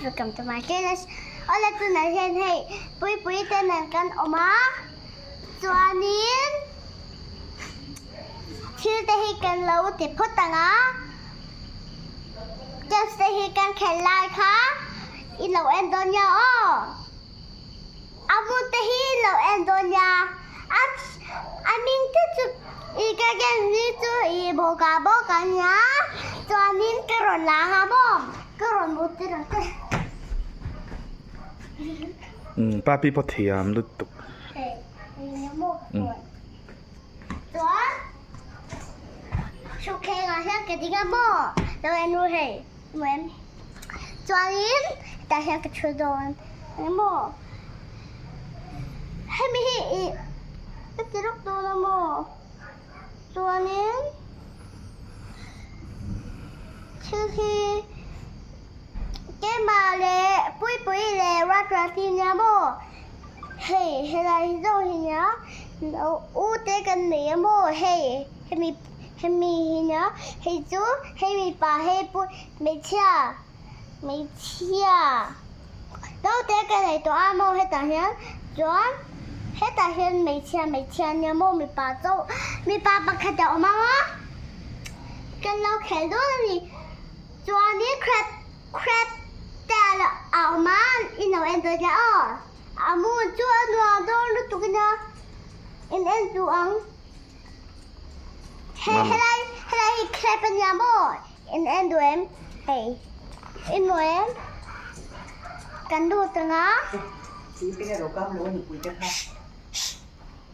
Welcome to my channel. Awle tunah hian hei Puipui te nen kan awm a, chuanin thil te hi kan lo ti phawt ang a, games te hi kan khelh lai kha i lo en dawn nia aw. A hmun te hi i lo en dawn nia, a a hming te chu i ka game ni chu i bawka bawk a nia, chuanin ka rawn lang a maw, ka rawn mut tir ang che. Umm papi pawh thiam lutuk. Hei eng emaw ka sawi. Chuan thutthleng ah hian ka ding a maw, lo en ru hei. Chuanin hetah hian ka thu dawn engemaw hemi hi ih ka ti rawk dawn a maw chuanin thil hi keimah leh Puipui leh Ruatruati nia maw hei helai hi zawng hi nia u te kan nei a maw hei hemi. Hemi hi nia, hei chu hei mipa hei pawh hmeichhia hmeichhia naute ka nei tawh a maw hetah hian chuan hetah hian hmeichhia hmeichhia nia maw mipa chauh mipa pakhat a awm ang a kan lo khel dawn a ni chuanin crab crab te a awm a in lo en dawn nia aw a hmun chu a nuam dawn lutuk a nia in en duh ang. Hei helai helai hi crab a nia maw in en duh em hei in hmu em kan lut ang a.